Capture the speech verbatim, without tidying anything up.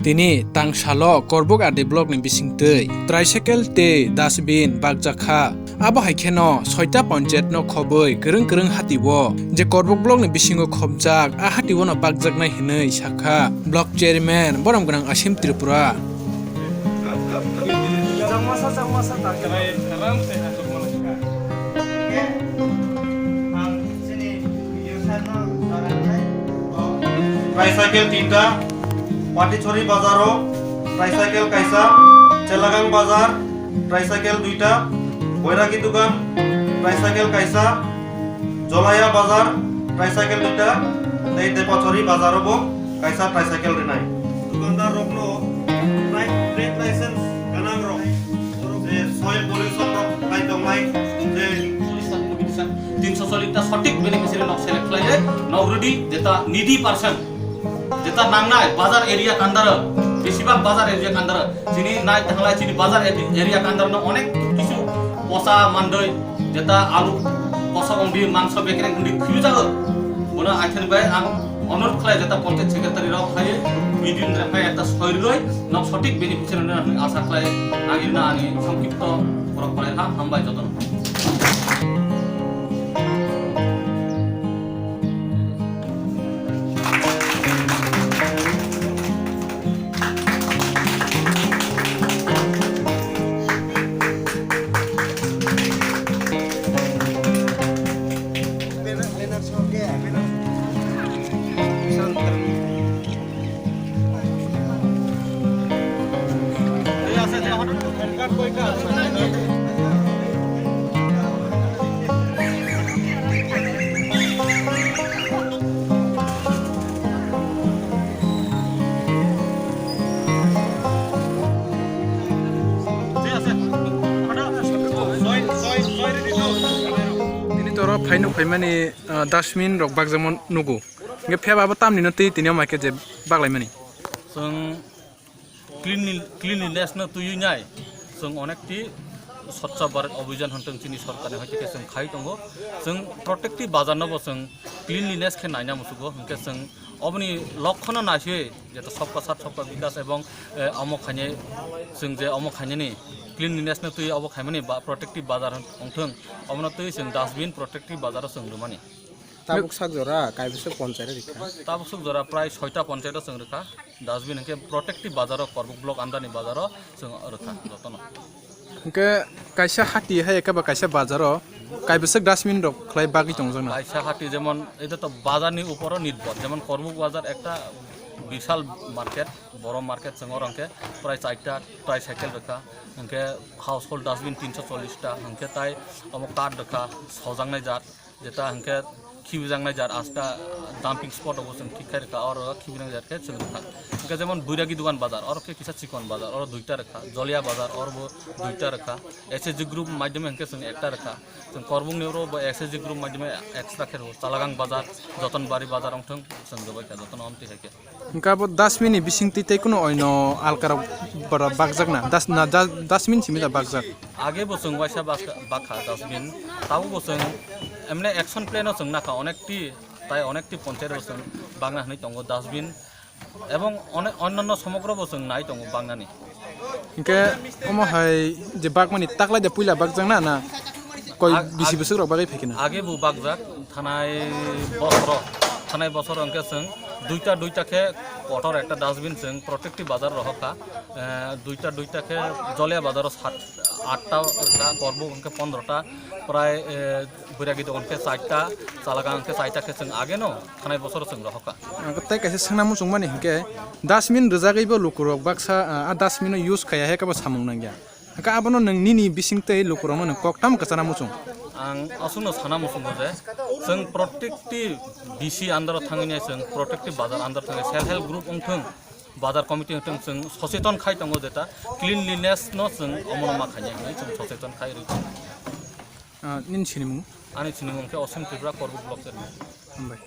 Tini tangsalo Korbuk R D block ni bisingtwi tricycle tei dustbin bakjak kha. Abo hai kheno soita panchayat no khobwi kwrwng kwrwng hati o je Korbuk block ni bisingo khobjak, a hati o no bakjaknai hwnwi sakha block chairman Borom Gwnang Asim Tripura. Tricycle tinta, Patichori bazaro tricycle kaisa, Chelagang bazar tricycle duita, Boiragi dugan tricycle kaisa, Jolaya bazar tricycle duita, tei Depachori bazaro bo kaisa tricycle rinai. Dukandar rokno trade license ganang rok, je soil pollution rok khai tongnai, je তিনশো চল্লিশটা সঠিক beneficiary nok select khlaiwi nok rwdi, jeta needy person, jeta nangnai bazar area kandaro, besibak bazar area kandaro, chini nai thanglai chini bazar area kandaro no onek kisu posa mandoi, jeta alu posa ondi, mangso bekereng ondi khuyujago. Bono aithani bai ang onurodh khlai, jeta panchayat secretary rok khai video ni rang ekta soirloi nok sothik beneficiary rok asa khlai, ang ino ani songkipto borok khlai ha. Hambai jotono. Tini toro phaino phaimani, ah, dustbin rok bakjakma nugo. Hingke phiyaba abo tamni no twi tini o mai khe je baklaimani. Chwng cleanli-, cleanliness no twiwi nai, chwng onekti Swachh Bharat Abhijan hwn chini sorkarni hoite khe chwng khai tongo. Chwng protective bazar no bo chwng cleanliness khe naina musugo, hwnkhe chwng oboni lokhono naiswi jeta sabka saath sabka bikas ebong, eh, omo khainai chwng je omo khainani cleanliness no twi obo khaimani ba protective bazar wngthwng, omono twi chwng dustbin protective bazar o chwng rwmani. Tabuk sak jora kaibwswk ponchayat rikha? Tabuk sak jora prai soita ponchayat o chwng rikha. Dustbin hwnkhe protective bazar o, Korbuk block under ni bazar o chwng rikha jotono. Hwnkhe kaisa hati hai eka ba kaisa bazar o kaibwswk dustbin rok khlai bagwi tongjakna? Kaisa hati jemon eta to bazar ni upor o nirbhor, jemon Korbuk bazar ekta bishal market, boro market, chwng oro hwnkhe prai charta tricycle rikha, hwnkhe household dustbin tinsho chollish ta, hwnkhe tai omo kath rikha, sojaknai jat. Jeta hwnkhe khibijaknai jat, asta dumping spot rokbo chwng thik khai rwkha, oro khibijaknai jat khe chwng rwkha. Hwnkhe jemon Boiragi Dugan bazar, oro khe kisa chikon bazar, oro duita rwkha, Jolia bazar, oro bo duita rwkha. S H G group maidhyome hwnkhe chwng ekta rwkha. Chwng Korbukni oro bo S H G group maidhyome extra khe rwo, Chalagang bazar, Jotonbari bazar wngthwng, chwng rwbaikha jotono omtwi hai khe. Hwnkhe abo dustbin ni bisingtwi tei kunu oino alkarok bara bakjakna? Das-, na, da-, dustbin simi da bakjak? Age bo chwng waisa bak-, bakha dustbin. Tabuk bo chwng emne action plan o chwng nakha, onekti, tai onekti ponchayat bo chwng bakna hwnwi tongo dustbin. Ebong one-, onnanno somogro bo chwng nai tongo baknani. Hwnkhe omo hai je bakmani taklai de puila bakjakna na koi ag-, bisi ag-, bwswk rok bagwi phaikhe na? Age bo bakjak, thanai bosoro, thanai bosoro hwnkhe chwng duita, duita khe kotor ekta dustbin chwng protective bazar rohor kha. Eh, duita, duita khe Jolia bazaro sat, atta ta, Korbuk hwnkhe pondro ta, prai, eh, Boiragi Dugan khe charta, Chalagang hwnkhe charta khe chwng ageno thanai bosoro chwng rohor kha. Ang tei kaisa swngna muchungmani hwnkhe, dustbin rwjagwibo lukurok baksa, ah, a dustbin no use khaiya hai khe bo samung nangya. Hwnkhe abono nwng nini bisingtwi lukurokno nwng kok tamo kwchana muchung? Ang aswkno sana muchungo je, chwng protective B C under o thangwi nai, chwng protective bazar under o thangwi self help group wngthwng, bazar committee wngthwng, chwng socheton khai tongo jeta cleanliness no chwng omono ma khainai hwnwi chwng socheton khai rwi tongo. Ah, nini sinimung? Ani sinimung khe Osim Tripura, Korbuk block chairman. Hambai.